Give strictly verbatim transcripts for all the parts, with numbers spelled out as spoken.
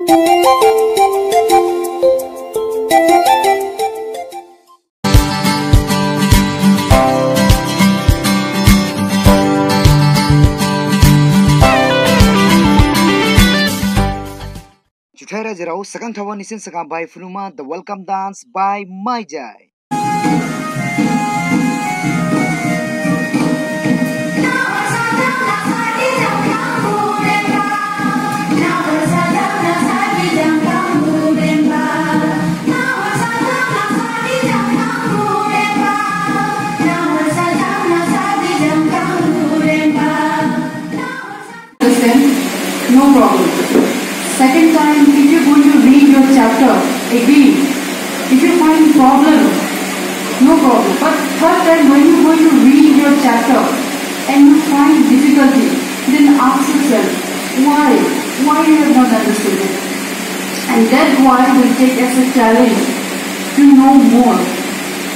Juthai rajirao, sagang thawa nisin sagang bai phunuma the welcome dance by Maijai. Understand? No problem. Second time, if you're going to read your chapter again, if you find problem, no problem. But third time, when you're going to read your chapter and you find difficulty, then ask yourself, why? Why you have not understood it? And that why will take as a challenge to know more.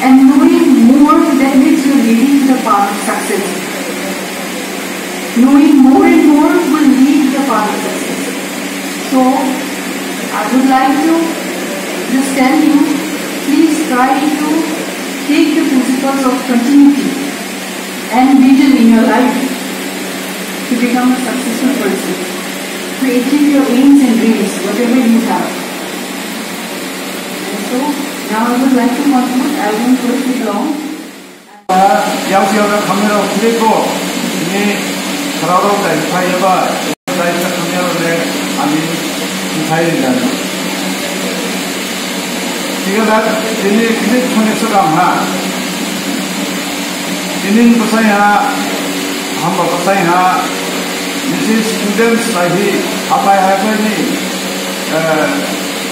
And knowing more, that means you're leading to the path of success. Knowing more and more will lead to the path of success. So, I would like to just tell you, please try to take the principles of continuity and vision in your life to become a successful person, to achieve your aims and dreams, whatever you have. And so, now I would like to conclude, I won't hold it long. Yau siang na khamyarao khrip bo, ini khararao dai phai yaba, dai sa khamyarao le, ani phai dan. Tiga dak, ini khrip khamyarao sa dam ha. Ini ni pasai ha, hamba pasai ha, nisi students lahi, hapai hapai ni, eh,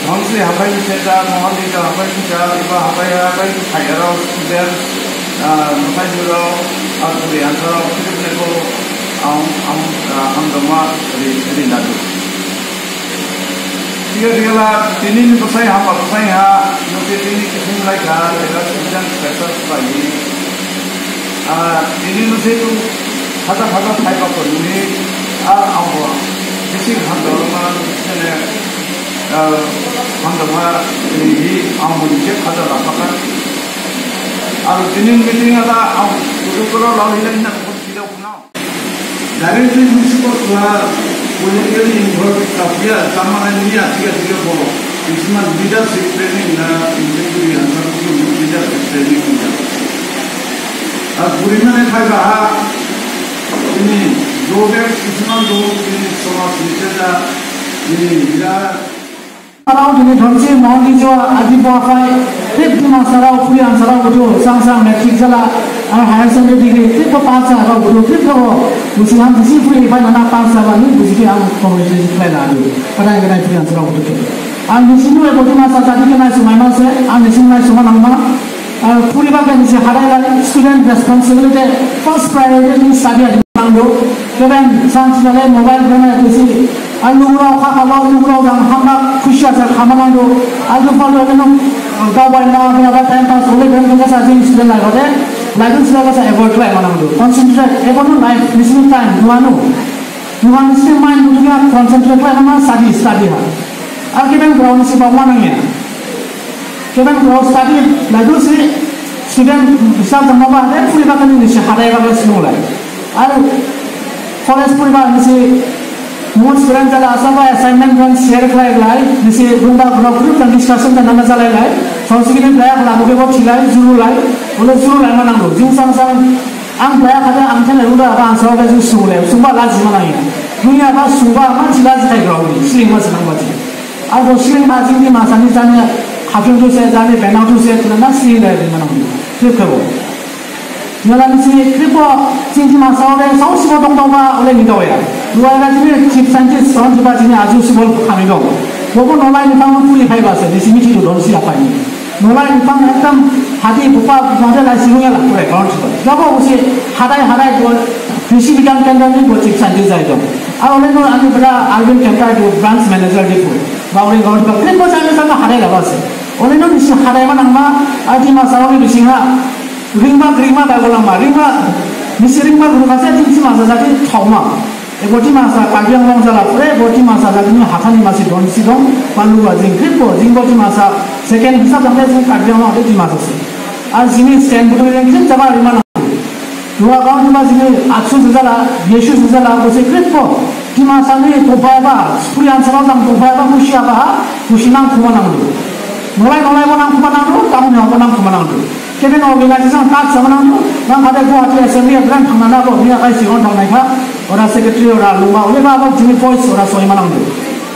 Dhonsiri hapai ni seta, Mohanija hapai ni seta, iba hapai hapai ni khairao students, eh, masainjikrao, ar buri ansarao, khrip ne bo, ang, ang, eh, hamjaoma ri, ri nadu. Tiga tiga la, tini ni pasai ha, pasai ha, nasi tini kisim lai kha, lega student factors bai. Ah, tini nasi tu, khata khata thai ba ko nuni, ah, ang bo, bisi hamjaoma, sene, ah, hamjaoma, ini, ang bo ni cek khata la pakan. Ar tini meeting ada, ang, kudu kudu la hila ina, kudu kudu kudu. Directly principal kha politically involved tapya, tamana niya, tiga tiga bo. Isman leadership training na, executive answer leadership training na. Ar buri mane khai baha, ini, drawback, isman do, ini, somas, ini, ini, ya, Sarao dini Dhonsiri Mohanija adi bo aphai, khrip Dimasarao, phuri ansarao buthu, sang sang matric jala, ar higher secondary degree, khrip bo pass jaba buthu, khrip bo, busi ham bisi phuri phai nana pass jaba ni, busi khe ang congratulation khlai ladu. Padai gadai phuri ansarao buthu khe. Ang nisi nu ebo Dimasa jadi khe nai sumai ma se, ang nisi nai suma nangma. Ar phuriba khe nisi hadai lai student responsibility first priority ni study adi nangdu. Keben sansi nale mobile phone adi si. Ar lugurao kha kha lugurao jang hamba khusi asa khama nangdu. Ar du phalu eno gabai na kena ba time pass ole ben kena sa jing student lai bade. Lai dun sila kasa avoid lai ma nangdu. Concentrate ebo no life nisi time duanu. Duanu nisi mind dunia concentrate lai ma study study ha. Ar keben ground si ba ma nangya. Keben kho study ladu si student hisab jama ba de phuriba khe nisi hadai ba si nolai. Ar college phuriba nisi notes friend jala asaba assignment ran share khlai lai nisi dungba group group jang discussion jang nama jalai lai. Saosi gini blaya khala bo khe bo thilai juru lai. Bole juru lai ma nangdu. Jing sang sang ang blaya khade ang thane ruda ba ang sao ga jing sung lai. Sungba laji ma nangya. Dunia ba sungba ma thila ji thai grao ni. Sling ma sinang ba ji. Ar bo sling ma jing Dimasa ni jani, hapin tu se jani, benang tu se, tu na sling da di mana hu. Khrip khe bo. Nala ni sini khrip bo, jing Dimasarao de, saosibo dong dong ba, ole ni dong ya. Duha era jini chief scientist, saon jiba jini aju sibol kami dong. Bo bo nolai ni phang phuli phai ba se, nisi mithi du don si apai ni. Nolai ni phang ekdam hadi bupa, bupa de lai sibung ya la, pura ground sibol. Jabo usi hadai hadai bo, khrisi bigyan kendra ni bo chief scientist jai dong. Ar ole no ani bra Arvind Kemprai bo branch manager di pura. Bauri gaon ba khrip bo jang jang hadai laba se. Ole no nisi hadai ma nangma, a Dimasarao ni bising ha. Ringma, ringma ba golangma, ringma, nisi ringma guru khase jing Dimasa jadi thaoma. Bo Dimasa Karbi Anglong jala phure, bo Dimasa jala ni hathani masi don si dong, ba luga jing khrip bo, jing bo Dimasa second hisab jang le jing Karbi Anglong ade Dimasa se. Ar jini stand buthu jing khrip jaba rima nang. Luga gaon ni masi ni atsu jala, yesu jala, bo se khrip bo. Dimasa ni topha ba, suri ansarao jang topha ba, khusi aba ha, khusi nang khuma nang du. Nolai nolai bo nang khuma nang du, town ni bo nang khuma nang du. Keben organization card sama nang du, nang khade Guwahati assembly grand thangna na bo, ni akai sigon thangnai kha, ora secretary ora luma, ole ba abo jini voice ora soima nang du.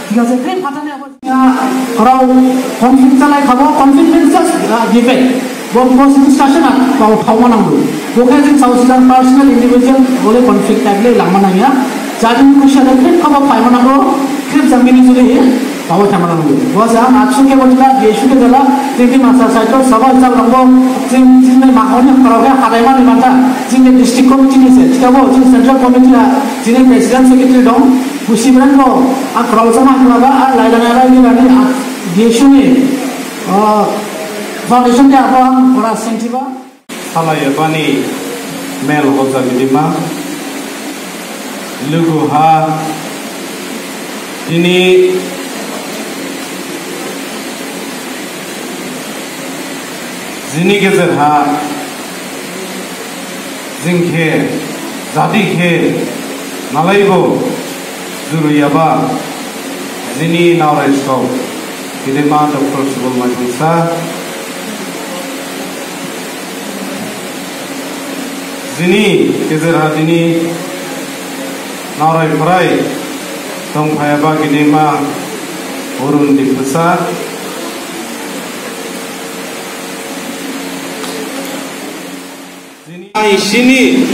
Thik ase, khrip phathani abo. Grao conflict jalai khabo, conflict means just, uh, debate. Bo, bo discussion a, bo thaoma nang du. Bo khe jing saosi jang personal individual, ole conflict type le langma nangya. Jajing khusi ade khrip khabo phaima nang du, khrip jang mini juli, Bawa thama nang du. Bo se ang atsu khe bo jala, yesu khe jala, jing Dimasa side lo saba hisab langbo, jing, jing ni mahoni grao khe hadaima ni mantha, jing ni district committee ni se, thikhabo, jing central committee la, jing ni president secretary dong, khusi bren bo, a grao sama khlaba, a lailana rai ni rani, a yesu ni, ah, foundation khe abo ang ora sengthiba. Salai ebani mel hoja gedema lugu ha dini jini gejer ha jing khe jadi khe nalaibo juruyaba jini naorai sgao gedema Doctor Subal Maithangsa. Jini gejer ha dini naorai pharai dongphayaba gedema Arun Diphusa. Jini ai sini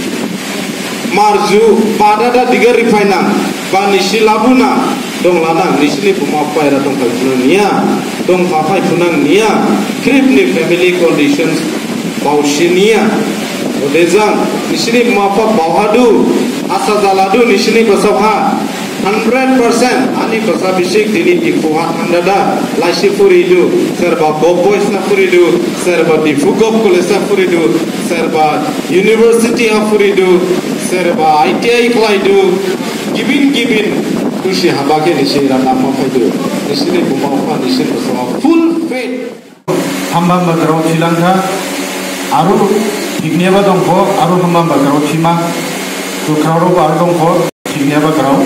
marju pada da diga riphainang, ba nisi labunang, donglanang, nisini buma bupha era dongphai phunang niya, dongphaphai phunang niya, khrip ni family conditions baosi niya. Odejang, nisini buma bupha baohadu, asa jaladu, nisini basao ha, hundred percent, ani basa bisik dini Diphu ha thangdada, laisi phuridu, serba Govt Boys ha phuridu, serba Diphu Govt College ha phuridu, serba University ha phuridu, serba I T I khlaidu, gibin gibin khusi haba khe nisi rana ma phaidu. Nisini buma bupha nisi basao ha full faith. Hamba hamba grao thilangkha, aru thikniyaba dongkho, aru hamba hamba grao thima, to grao rao aru dongkho, thikniyaba grao.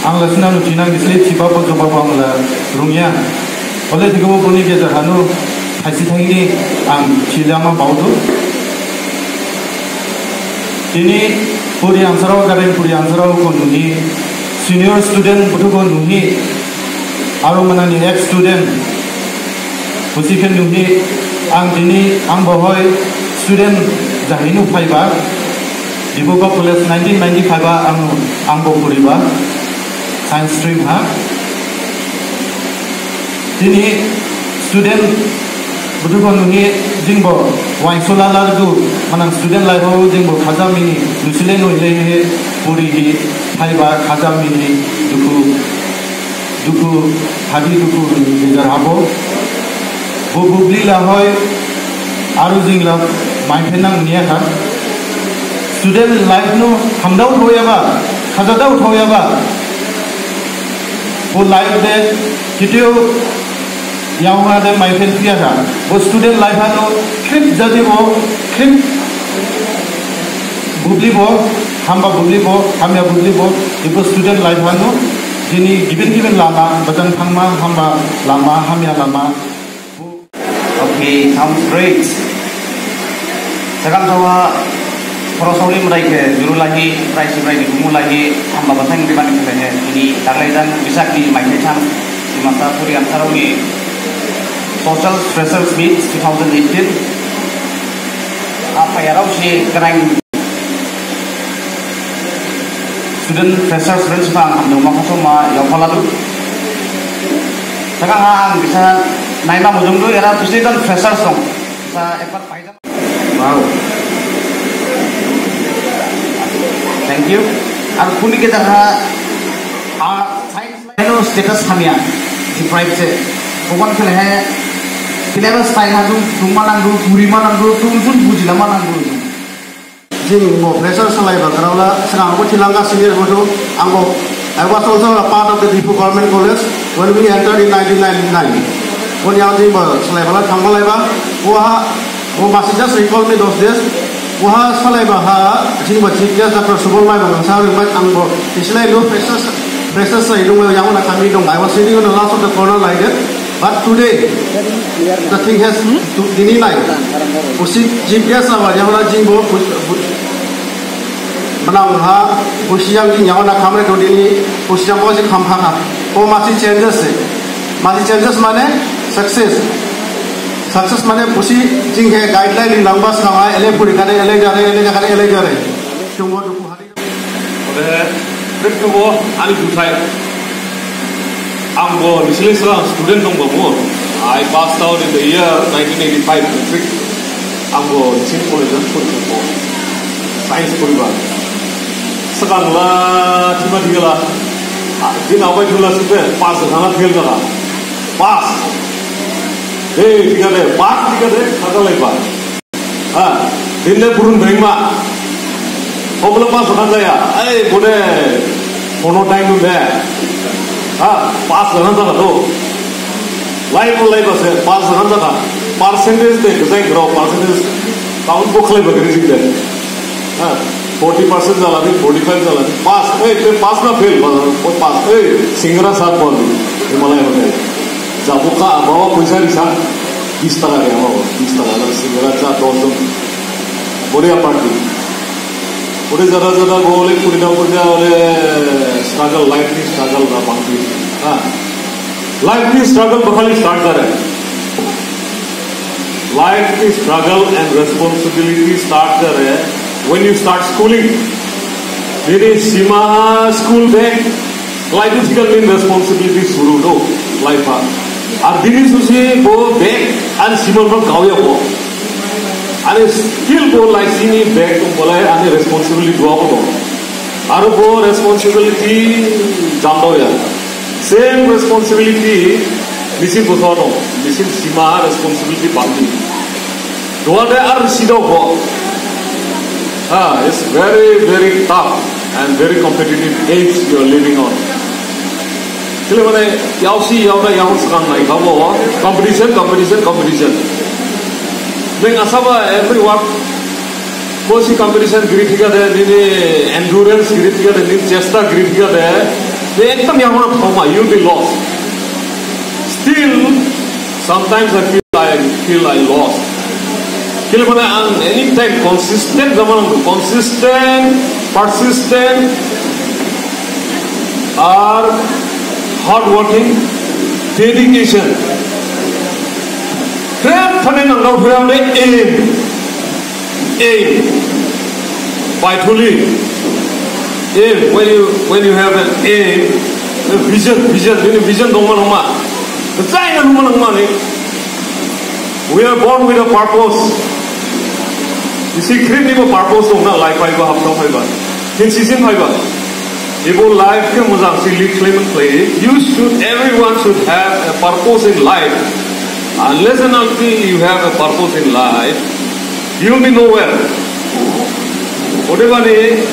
Ang la sinang nu thinang gisli thiba bo joba bo ang la rungya. Ole thikhabo boni gejer hanu thaisi thaini ang thilama baodu. Dini puri ansarao, garen puri ansarao kho nuhi, senior student buthu kho nuhi, aro manani ex student, busi khe nuhi, ang dini, ang bohoi student jahinu phaiba, Dibrugarh College nineteen ninety-five ha ang, ang bo puriba, science stream ha. Dini student buthu kho nuhi jingbo waisola lardu manang student life ho jingbo khaja mini nusile nuhile he puri hi phaiba khaja mini dukhu dukhu hadi dukhu ni gejer habo. Bo bubli lahoi aru jing la maiphenang niya kha. Student life no hamdao thaoyaba, khajadao thaoyaba. Bo life de kitio yaona de maiphen phiya kha. Bo student life ha no khrip jadi bo, khrip bubli bo, hamba bubli bo, hamya bubli bo, ebo student life ha no dini gibin gibin lama, bajang thangma, hamba lama, hamya lama. Okay, sounds great. Sagang thawa, Porosauli mrai khe juru lahi, mrai si mrai ni bumu lahi, hamba bathang ribani khe lahi, ini daglai dan bisakni maithai tham, Dimasa Puri Ansarao ni Social Freshers Meet two thousand eighteen. Apa ya rau si kerang student freshers friends ma ang hamdao ma khaso ma yaophaladu. Sagang ha ang bisa naima mujungdu era student freshers dong. Sa ekbar paida. Wow. Thank you. Ar buni gejer ha, a, science line no status hamya. Deprive se. Bhagwan khe lahi syllabus time ha dung, dung ma nangdu, puri ma nangdu, tun tun bujila ma nangdu. Jing bo fresher salaiba grao la, sgang bo thilangga senior bo du, ang bo, I was also a part of the Diphu Government College when we entered in nineteen ninety-nine. Bo ni ang jing bo salaiba la thangba laiba, bo ha, bo masi just recall me those days. Bo ha salaiba ha, jing bo chief guest Doctor Subal Maibang sa ringbai ang bo, isilai no fresher, fresher sa idung yang na kami dong. I was sitting on the last of the corner like that. But today, the thing has to dini nai. Busi chief guest aba, yang na jing bo, bu-, bu-, menang ha, busi yang jing yang na kamre to dini, busi yang bo si kam ha ha. Bo masi changes se. Masi changes mane success. Success mane busi jing he guideline ni langba sanga, ele puri kane, ele jare, ele jare, ele jare. Jung bo duku hari. Ode, trip to bo, ani juthai. Ang bo, nisili sila student dong bo mo. I passed out in the year nineteen eighty-five, matric. Ang bo, Nising College ang puri bo. Science puri ba. Sekarang la, thima dia la. Ah, din awai thula sute, pass na fail na. Pass. Hei, tiga de, pass tiga de, kata lagi ba. Ha, dinle burun bengma. Obla pass khan jaya. Ei, bode, kono time de. Ha, pass khan jaya to. Life life ase, pass khan jaya. Percentage de, gajai grao, percentage. Count bo khlai bagri jik de. Ha, forty percent jala de, forty-five jala de. Pass, ei, te pass na fail, pass, pass, ei, singra sat bol. Himalaya hote. Jabo ka, bawa poisa risa. Bis taka de, bawa, bis taka de, singra cha, dosh jon. Bodhiya party. Bode jada jada gole kuri da bode ole struggle, life ni struggle na bangti. Ha. Life ni struggle bakhali start kare. Life ni struggle and responsibility start kare when you start schooling. Dini sima school bag, life is got main responsibility suru do life ha. Ar dini susi bo bag and sima no gauya bo. Ani skill bo lai sini bag to bolai ani responsibility dua bo dong. Aro bo responsibility jamdao ya. Same responsibility nisin bo dong. Nisin sima responsibility bangdi. Dua de ar sido bo. Ha, it's very, very tough and very competitive age you are living on. Kile mane, yausi, yauna, yaun sekarang naik, kamu, competition, competition, competition. Meng asaba, every work, kosi competition giri thiga de, nini endurance giri thiga de, nini chesta giri thiga de, de ekdam yauna thoma, you'll be lost. Still, sometimes I feel I feel I lost. Kile mane ang anytime consistent jaman, consistent, persistent, ar hard working, dedication. Trap thane nang dau phira ne aim. Aim. By truly. Aim. When you, when you have an aim, a vision, vision, nini vision dongma nangma. Jai na nangma nangma ni. We are born with a purpose. You see, khrip nibo purpose dong na, life phaiba, hapta phaiba. Khin season phaiba. Ibo life khe mojang si lead khlaimane khlai. You should, everyone should have a purpose in life. Unless and until you have a purpose in life, you will be nowhere. Odebani,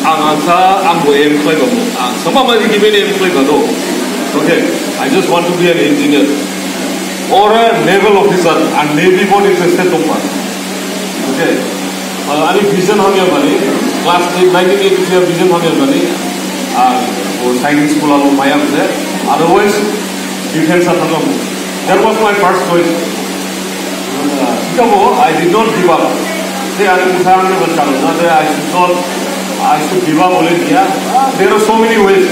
ang ansa, ang bo aim khlaiba mo. Ang sama mani given aim khlaiba do. Okay, I just want to be an engineer or a naval officer, and navy bo interested dongba. Okay. Uh, ani vision hamya bani, class eight, nineteen eighty-three vision hamya bani, uh, wo science school alo maya bani, otherwise, defense ha thangam. That was my first choice. Uh, thikabo, I did not give up. Say, ani mutha ani ban chalo na, say, I should not, I should give up only here. Uh, there are so many ways.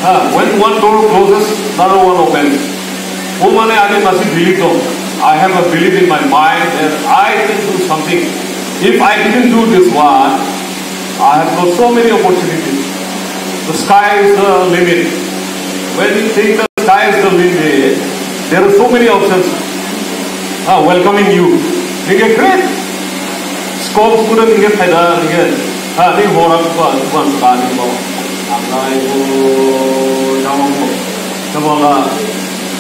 Uh, when one door closes, another one opens. Wo mane ani masi belief dong. I have a belief in my mind that I can do something. If I didn't do this one, I have got so many opportunities. The sky is the limit. When you think the sky is the limit, there are so many options, ah, welcoming you. Ningkhe great scope kuda ningkhe phaida ningkhe. Ha, ni hora kuba, kuba saka ni mau. Ang nai ko, jamang ko. Sabala,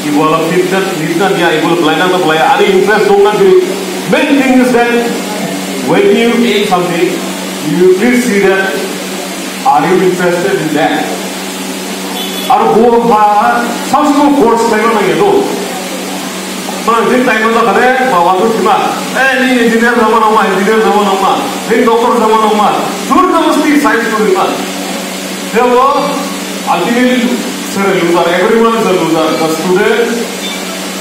ibola fitness, fitness ya, ibola belai na belai. Ani interest dong na giri. Main thing is that When you aim something, you please see that are you interested in that? Ar bo ha samsung course khlaima nangya do. Ma jing time da khade ma wa du thima. Eh, ni engineer jama nangma, engineer jama nangma, ni doctor jama nangma. Jur jabosti science ko rima. Therefore, ultimately, sir, loser. Everyone is a loser. The students,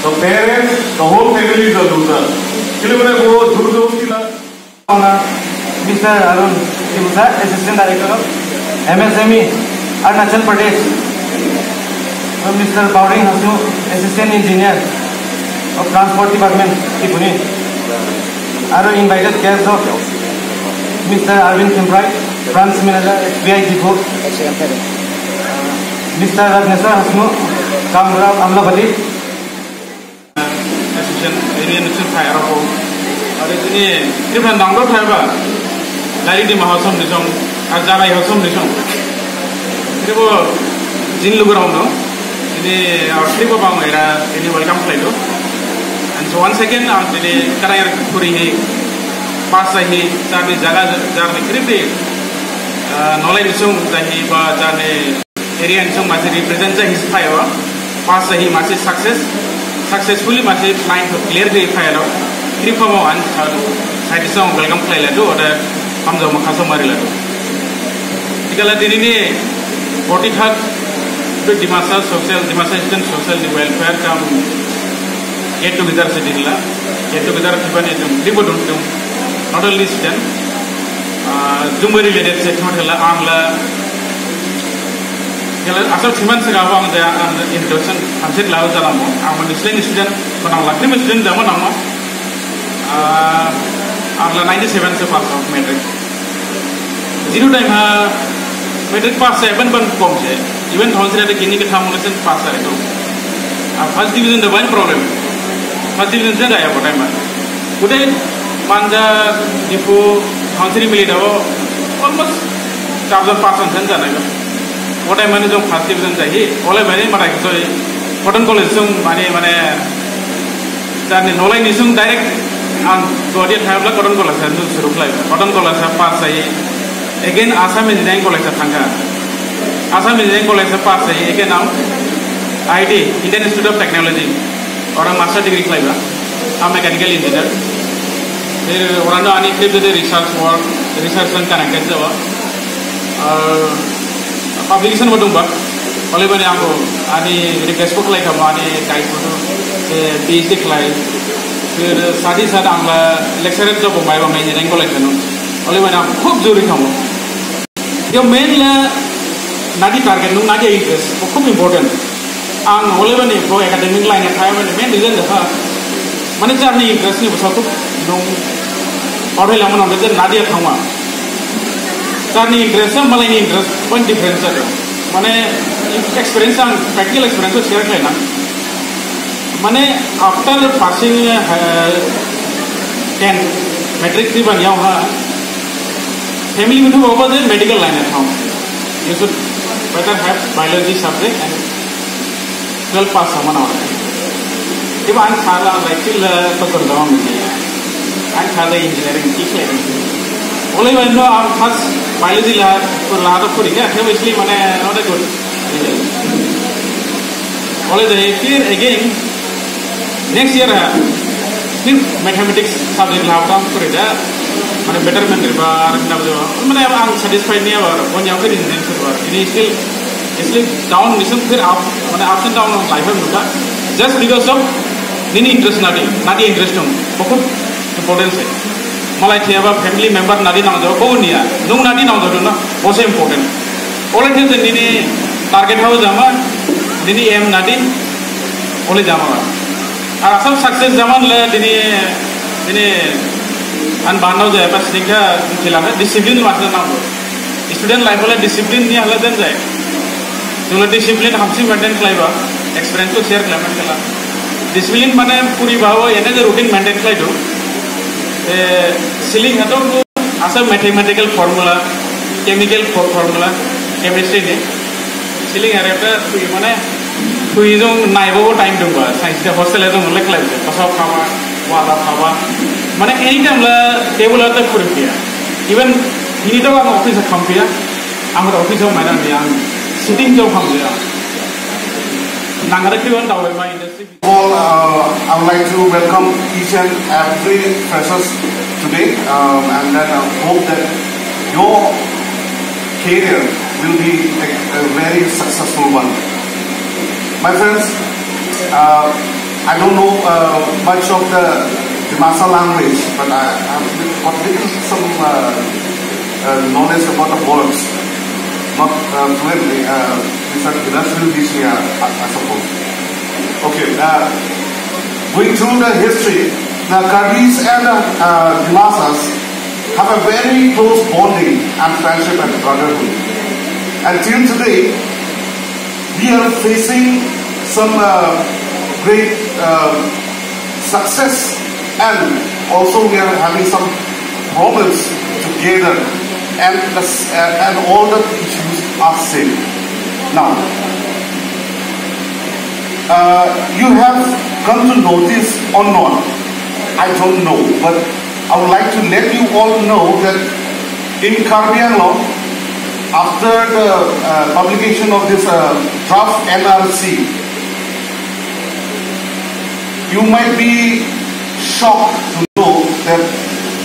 the parents, the whole family is a loser. Kile mane bo jur jabosti la. Mister Arun Dibusa, Assistant Director of M S M E, Arunachal Pradesh. Mister Baureng Hasnu, Assistant Engineer of Transport Department, Tipuni. Other invited guests of Mister Arvind Kemprai, Branch Manager, S B I Diphu. Mister Ratneswar Hasnu, Gaonbura of Amlapatty. Association, Union Nation Fire of All. Aro jini Tripura nangdo thaiba, Lari Dima Hosom Nisong, ar Jarai Hosom Nisong. Tribo jin lugurao no, ini, ah, tribo bang era, ini welcome khlaidu. And so once again, ang ini kadang era kuri hi, pas hi, jani jaga, jani kripi, ah, nolai nisong jahi ba jani area nisong masi represent jahi phaiba, pas jahi masi success, successfully masi mind to clear jahi phailo, tribo bang ang sadi song welcome khlailadu, ode hamjao ma khaso mariladu. Thikhala dinini forty-third Dimasa Social, Dimasa Student Social Welfare cum get together se dinila. Get together thibani jung dibo dun dun. Not only student, ah, jungbo related se thon thela angla. Thikhala asal thiman se gabo ang jaya ang introduction hamsit lao jalamo. Ang mani student, student, manang lakni student jamo nangmo. Ah, angla ninety-seven se pass out matric. Zero time ha matric pass se, even ban kom se. Even thousand three hundred gini ke thamu lesen pass se itu. Ah, first division da one problem. First division se jaya bo time ha. Kutai manja dipu thousand three mili da wo almost thousand pass sen jana ka. Bo time mane jong first division jahi. Ole mane mara kisoi. Cotton College sung mane mane Jarni nolai nisung direct ang Guwahati thaibla Cotton College ha suru khlai. Cotton College ha pass jahi. Again Assam Engineering College ha thangkha. Assam Engineering College ha pass jahi. Again ang I I T, Indian Institute of Technology. Ora master degree khlaiba. Ang mechanical engineer. Phir ora no ani khrip jodi research work, research jang connected jaba. Ar publication bo dongba. Olebani ang ani request bo khlai kha, ani guide bo, eh, P H D khlai. Phir sadi sadi ang la lecturer job bo maiba mai ni rengko lai khanu. Olebani ang khub juri khamu. Yo main la nadi target nung nadi interest, bo khub important. Ang olebani bo academic line ha thaimani main reason jakha. Mane jarni interest ni bosok nung orhai langma nang de nadi thangma. Jarni interest ha malaini interest point difference jadu. Mane experience ang practical experience share khlaina. Mane after passing, uh, ten, matric three ban yaoha, family mithu baba je medical line ha thang. You should better have biology subject and twelve pass sama na. Iba ang khala like til, uh, to kar dawa mene. Ang khala engineering ki khlai. Olei bai no ang first biology la, la to kuri ka, chemistry mane not a good. Olei de phir again next year ha phir mathematics subject la tam kuri da, mane betterment ba, mane ang satisfied niya ba, on yaw phir engineering ba. Ini still, still down nisung phir up, mane ups and down of life hai muda. Just because of nini interest nadi, nadi interest dong. Bahut importance hai. Malai thiyaba family member nadi nangjaoba niya, nung nadi nangjaodu na, bose important. Olei these nini target hao jama, nini aim nadi, olei jama. Ar asal success jaman le nini, nini an banao jaya pas ningka thilana discipline masa nangbo. Student life le discipline niya hala den jai. Jula discipline hamsi maintain khlaiba, experience to share khlaima khala. Discipline mane puri bawo ene je routine maintain khlaidu. E, ceiling hato asa mathematical formula, chemical fo-, formula, chemistry ni. Ceiling are ta thui mane thui jong naibo time dongba, science de hostel jong le khlaiba, pasao khaba, wala khaba. Mane anytime la table la ta khuri phiya. Even ini to ang office ha kham phiya. Ang office ha maina ni ang sitting jao kham phiya. Nang ada kiwan tahu ma industry. All, uh, I would like to welcome each and every freshers today, um, and then I hope that your career will be a, a very successful one. My friends, uh, I don't know, uh, much of the Dimasa language, but I have got little some, uh, uh, knowledge about the words, not, uh, fluently. Uh, Mister Viraj will teach me, uh, I, I suppose. Okay, uh, going through the history, the Karbis and, uh, Dimasas have a very close bonding and friendship and brotherhood. And till today, we are facing some, uh, great, uh, success, and also we are having some problems together, and the s-, uh, and all the issues are same. Now, uh, you have come to notice or not, I don't know, but I would like to let you all know that in Karbi Anglong, after the, uh, publication of this, uh, draft N R C, you might be shocked to know that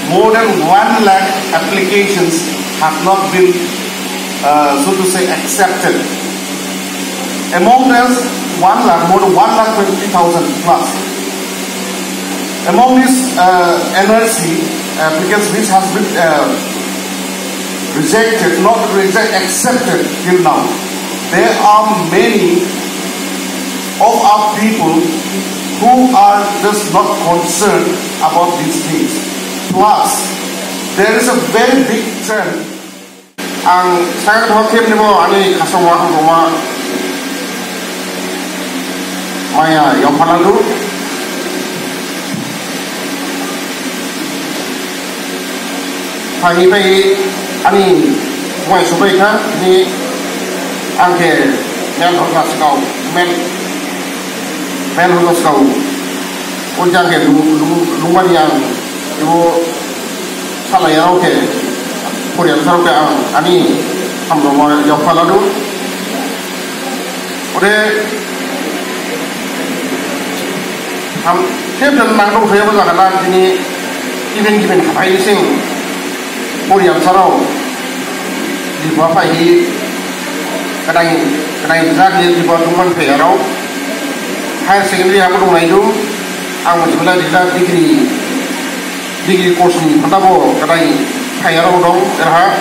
more than one lakh applications have not been, uh, so to say, accepted. Among these one lakh, more than one lakh twenty thousand plus. Among this, uh, N R C applicants which has been, uh, rejected, not reject, accepted till now, there are many of our people who are just not concerned about these things. Plus, there is a very big trend. Ang sagang thok khem ni bo ani khasoma hamroma maya yong phaladu. Phai phai ani buai subai kha ni ang khe men hokna sikau, men, men hokna sikau. Ujang khe lu, lu, lumani ang ibu salayarao khe, poriyansarao khe ang ani hamroma yong phaladu. Ode ham khe dan nang dong thaya bo jaga na dini gibin gibin haphai sing poriyansarao diba phaihi kadai kadai jagi diba dongman phaiyarao higher secondary habo dong naidu ang mujibla dila degree degree course ni phanda bo kadai phaiyarao dong eraha.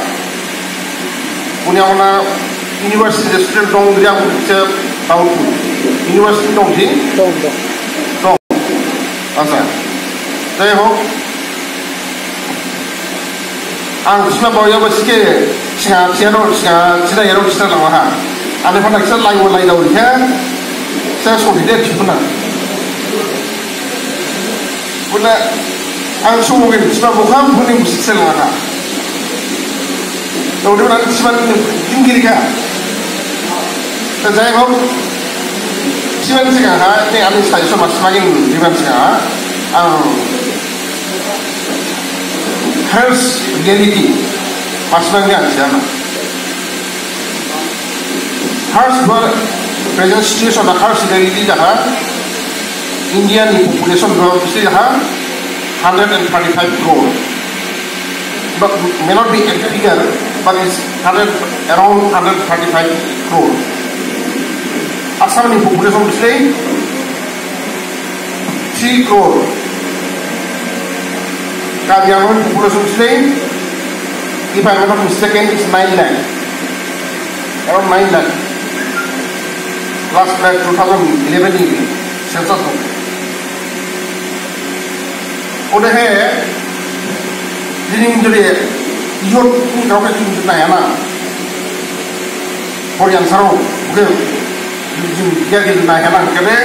Boni yaohon ha university student dong giri ang se doubtful. University dong si? Dong, dong. Dong. Asa. Jai hok. Ang sima baoyaba sike singa, singa, singa, singa yaro singa langma ha. Ani phanda kisa lai wo lai dao rikha. Sa song hide thipuna. Buna ang sumugin sima bukham buni musik selanga. Tau di buna sima ni gingiri ka. Jai hok. Sima ni sika ha ni ani sai soma sima gin diban sika ha. Ang harsh reality masma gin sima. Harsh ba present situation ba harsh reality jaha. India ni population ba bisi jaha hundred and thirty-five crore. But may not be exact figure, but it's hundred, around hundred thirty-five crore. Assam ni population bisi three crore. Karbi Anglong population bisi, if I'm not mistaken, it's nine lakh. Around nine lakh. Last lakh two thousand eleven ni census dong. Odehe, jini jodi youth ni kau khe jing jing naya na. Poriyansarao, oke, jing jing jing naya na kede.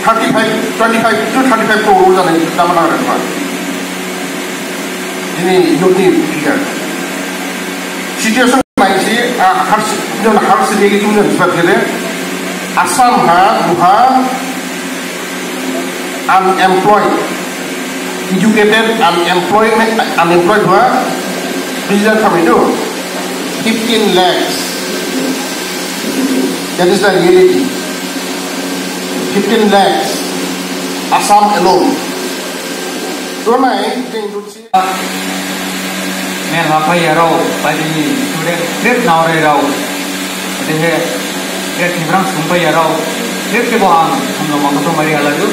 Thirty-five, twenty-five to thirty-five crore jani dama nang rekha. Jini youth ni figure. Situation naisi, ah, harsh, jini harsh ni jini sebab kede. Assam ha duha unemployed, educated unemployment, unemployed duha bisi thangmaidu, fifteen lakhs. That is the reality. Fifteen lakhs. Assam alone. Duha nai, jing dusi. Mel haphai yarao, badi student, khrip naorai rao. Odehe, khrip khibrang sungphai yarao. Khrip khebo ang, hamjaoma khasaomari haladu.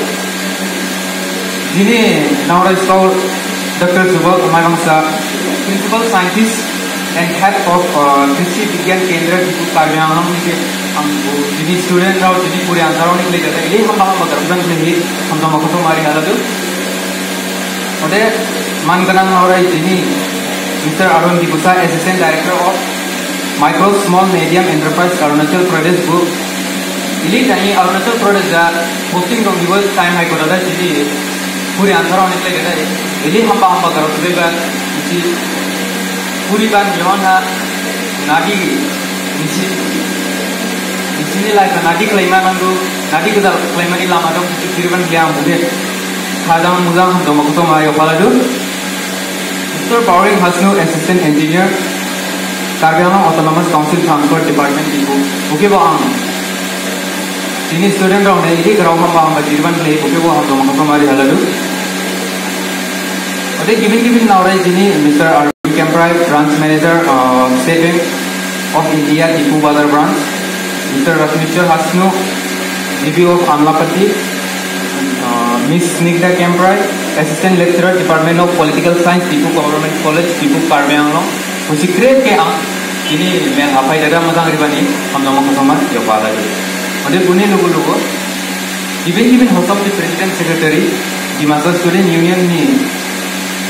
Dini naorai sir Doctor Jubal Maibang sir, Principal Scientist and Head of, uh, Krishi Vigyan Kendra Diphu Karbi Anglong ni khe ang bo dini student rao, dini puri ansarao ni khlaihi dada, ili hamba hamba garban khlaihi, hamjaoma khasaomari haladu. Ode, man gnang naorai dini, Mister Arun Digusa, Assistant Director of Micro Small Medium Enterprise Arunachal Pradesh bo. Ili dani Arunachal Pradesh ha posting dong dibo time hai kota da dini. Puri ansarao ni khlaihi dada. Ili hamba hamba garban khlaihi ba, nisi puri ban yaohon ha, nadi, nisi, nisini life ha nadi khlaima nangdu, nadi gajal khlaimani lama dong, nisi puri ban khlaihi ang bo de. Khajang mujang hamjaoma khasaoma yaophaladu. Mister Bauring Hasnu, Assistant Engineer, Karbi Anglong Autonomous Council Transport Department, Diphu. Bo khebo ang dini student rao ne ili grao hamba hamba jirban khlaihi, bo khebo hamjaoma khasaomari haladu. Ode gibin gibin naorai dini Mister Arvind Kemprai, Branch Manager, uh, State Bank of India, Diphu Bazar Branch, Mister Rajmishra Hasnu, G B of Amlapatty, uh, Miss Snigdha Kemprai, Assistant Lecturer, Department of Political Science, Diphu Government College, Diphu Karbi Anglong. Bonsi khrip khe ang dini mel haphai dada mujang ribani hamjaoma khasaoma yaophaladu. Ode boni lugu lugu gibin gibin hosom ni President Secretary, Dimasa Student Union ni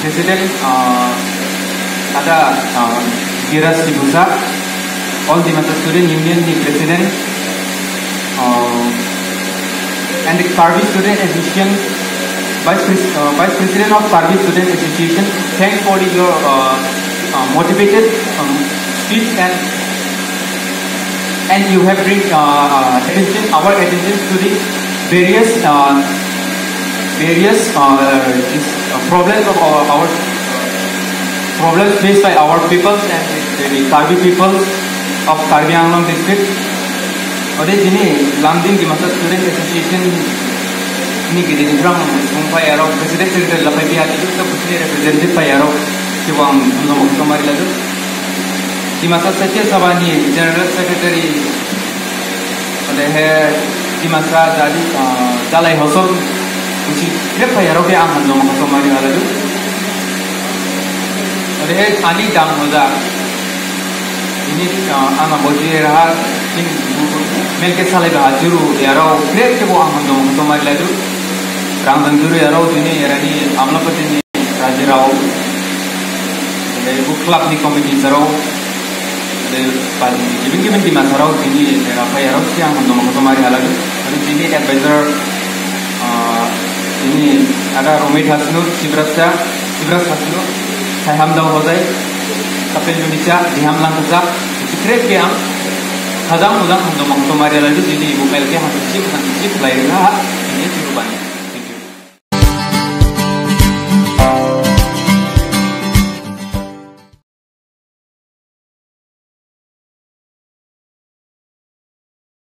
President, uh, ada, uh, Biraj Digusa, All Dimasa Student Union ni President, uh, and the Karbi Student Association Vice, Pres- uh, Vice President of Karbi Student Association, thanks for your, uh, uh, motivated, um, speech and, and you have bring, uh, uh, attention, our attention to the various, uh, various, uh, this, uh, problems of our, our problems faced by our peoples and the Karbi peoples of Karbi Anglong district. Ode dini Lumding Dimasa Student Association ni gede ni phrang sungphai yarao President Secretary laphai biha di tu sini representative phai yarao khebo ang hamjaoma khasaomari ladu. Dimasa Satya Sabha ni General Secretary Odehe Dimasa jadi, ah, jalai hosom bonsi khrip phai yarao khe ang hamjaoma khasaomari haladu. Odehe ani dam hoja. Ini, ah, ang abo ji raha tin mel khe salai ba juru yarao khrip khebo ang hamjaoma khasaomari ladu. Rang jang juru yarao dini erani Amlapatty ni Raji rao, ode bo club ni committee sarao, ode bani gibin gibin Dimasa rao dini era phai yarao si ang hamjaoma khasaomari haladu. Ode dini advisor, ah, dini ada Romit Hasnu, Sibrasa, Sibras Hasnu, Saiham Dao Hojai, Kapil Lunisa, Diham Langkasa, khrip khe ang khajang mujang hamjaoma khasaomari haladu dini bo mel khe hamsip hamsip lai riha, dini juru bani.